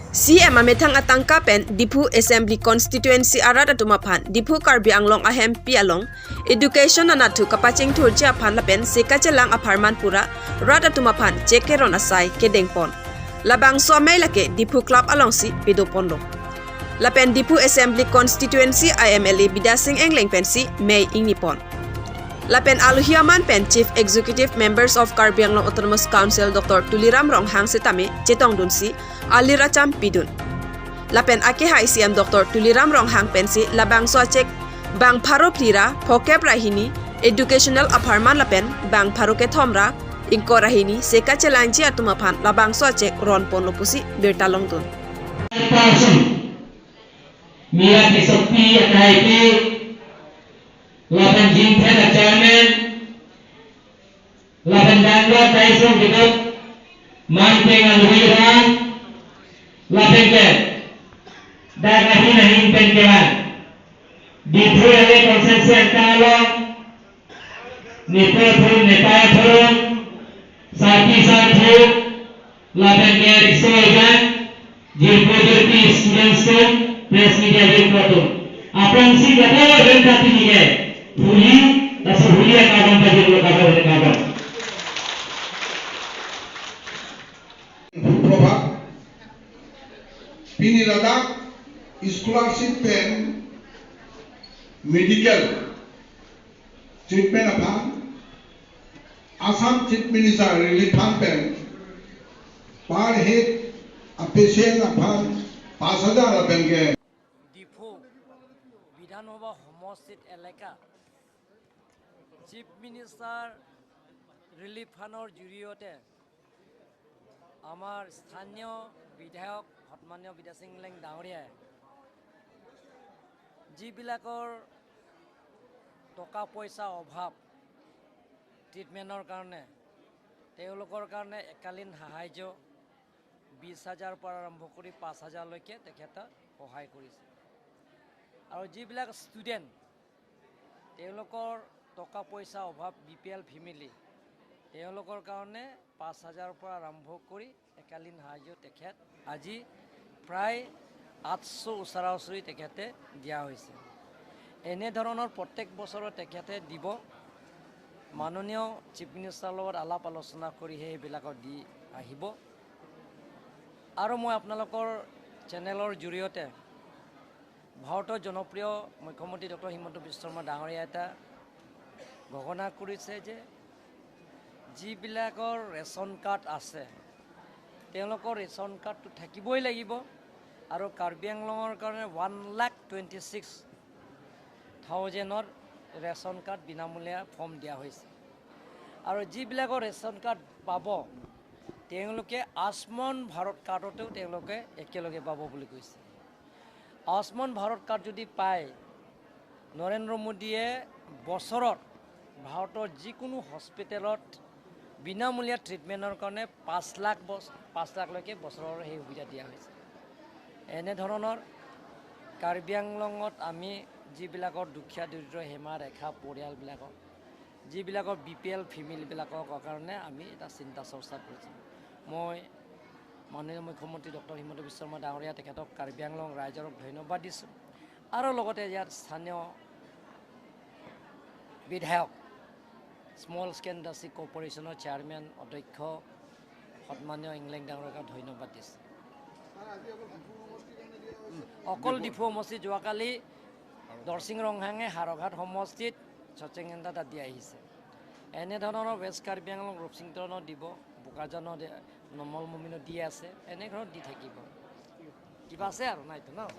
CM amethang atangka pen Diphu Assembly Constituency arat atuma phan Diphu Karbi Anglong ahem pi along education anathu kapaching thurcha phan la pen seka chelang apharman pura rat atuma phan chekeron asai kedengpon labang so lake Diphu Club along si pidopon lo lapen Diphu Assembly Constituency IMLA Bidasing Engleng pen si May ingnipon lapen aluhiaman pen Chief Executive Members of Karbi Anglong Autonomous Council Dr. Tuliram Ronghang sitame chetong dun si aliracham pidun lapen ake hai CM Dr. Tuliram Ronghang pen si labang so chek bang pharo phlira phokep rahini educational apharman lapen bang pharo ke thomra ingko rahini seka chelangji atuma phan labang so chek ron pon lopusi birtalong dun Mira Kisokpi Anaiki Lapan Jingthen Chairman Lapan Dangwa Taisong Dikop Manteng Alhuiran Lapan Ke Dagahi Nahin Penkewan Diphu Ale Consensus Antalo Nepal Phurun Nepal Phurun Sati Sathu Lapan Ke Rikso Ejan Jirpo Jirpi Students ko press media Jirpo Apran si gatawa renta tinige Huli, tapos huli ang kagam pa dito kagam kagam. Prabha, Pini Ladakh, scholarship pen, medical treatment upon, Assam Chief Minister Relief Fund pen, per head a patient upon 5,000 pen ke. Diphu বিধানসভা সমষ্টিত এলেকা chief minister relief ফাণ্ডৰ জৰিয়তে আমাৰ স্থানীয় বিধায়ক সন্মানীয় বিদ্যাসিং লেং ডাঙৰীয়াই যিবিলাকৰ টকা পইচা অভাৱ ট্ৰিটমেণ্টৰ কাৰণে তেওঁলোকৰ কাৰণে একালীন সাহাৰ্য 20,000 পৰা আৰম্ভ কৰি 5,000লৈকে তেখেতে সহায় কৰিছে। আৰু যিবিলাক ষ্টুডেণ্ট তেওঁলোকৰ টকা পইচা অভাৱ বি পি এল ফেমিলি তেওঁলোকৰ কাৰণে 5,000 পৰা আৰম্ভ কৰি একালীন সাহাৰ্য তেখেত আজি প্ৰায় 800 ওচৰা ওচৰি তেখেতে দিয়া হৈছে। এনেধৰণৰ প্ৰত্যেক বছৰত তেখেতে দিব। মাননীয় চিফ মিনিষ্টাৰৰ লগত আলাপ আলোচনা কৰিহে সেইবিলাকত দি আহিব। আৰু মই আপোনালোকৰ চেনেলৰ জৰিয়তে ভাৰতৰ জনপ্ৰিয় মুখ্যমন্ত্ৰী ডক্টৰ হিমন্ত বিশ্ব শৰ্মা ডাঙৰীয়া এটা ঘোষণা কৰিছে যে যিবিলাকৰ ৰেচন কাৰ্ড আছে তেওঁলোকৰ ৰেচন কাৰ্ডটো থাকিবই লাগিব আৰু কাৰ্বি আংলঙৰ কাৰণে 1,26,000 ৰেচন কাৰ্ড বিনামূলীয়া ফৰ্ম দিয়া হৈছে। আৰু যিবিলাকৰ ৰেচন কাৰ্ড পাব তেওঁলোকে আয়ুষ্মান ভাৰত কাৰ্ডতেও তেওঁলোকে একেলগে পাব বুলি কৈছে। আয়ুষ্মান ভাৰত কাৰ্ড যদি পায় নৰেন্দ্ৰ মোদীয়ে বছৰত ভাৰতৰ যিকোনো হস্পিটেলত বিনামূলীয়া ট্ৰিটমেণ্টৰ কাৰণে 5 লাখলৈকে বছৰৰ সেই সুবিধা দিয়া হৈছে। এনেধৰণৰ কাৰ্বি আংলঙত আমি যিবিলাকৰ দুখীয়া দৰিদ্ৰ সীমা ৰেখা পৰিয়ালবিলাকক যিবিলাকৰ বি পি এল ফেমিলিবিলাকৰ কাৰণে আমি এটা চিন্তা চৰ্চা কৰিছোঁ। মই মাননীয় মুখ্যমন্ত্ৰী ডক্টৰ হিমন্ত বিশ্ব শৰ্মা ডাঙৰীয়া তেখেতক কাৰ্বি আংলং ৰাইজৰক ধন্যবাদ দিছোঁ। আৰু লগতে ইয়াত স্থানীয় বিধায়ক স্মল স্কেল ইণ্ডাষ্ট্ৰী কৰ্পৰেশ্যনৰ চেয়াৰমেন অধ্যক্ষ সন্মানীয় ইংলেং ডাঙৰীয়াক ধন্যবাদ দিছোঁ। অকল ডিফু সমষ্টি যোৱাকালি দৰচিং ৰংহাঙে হাৰঘাট সমষ্টিত চচেঙেন্দা তাত দি আহিছে। এনেধৰণৰ ৱেষ্ট কাৰ্বি আংলং ৰূপসিংটনত দিব, বোকাজানত নমল মমিনত দি আছে, এনেধৰণৰ দি থাকিব। কিবা আছে আৰু নাইতো ন।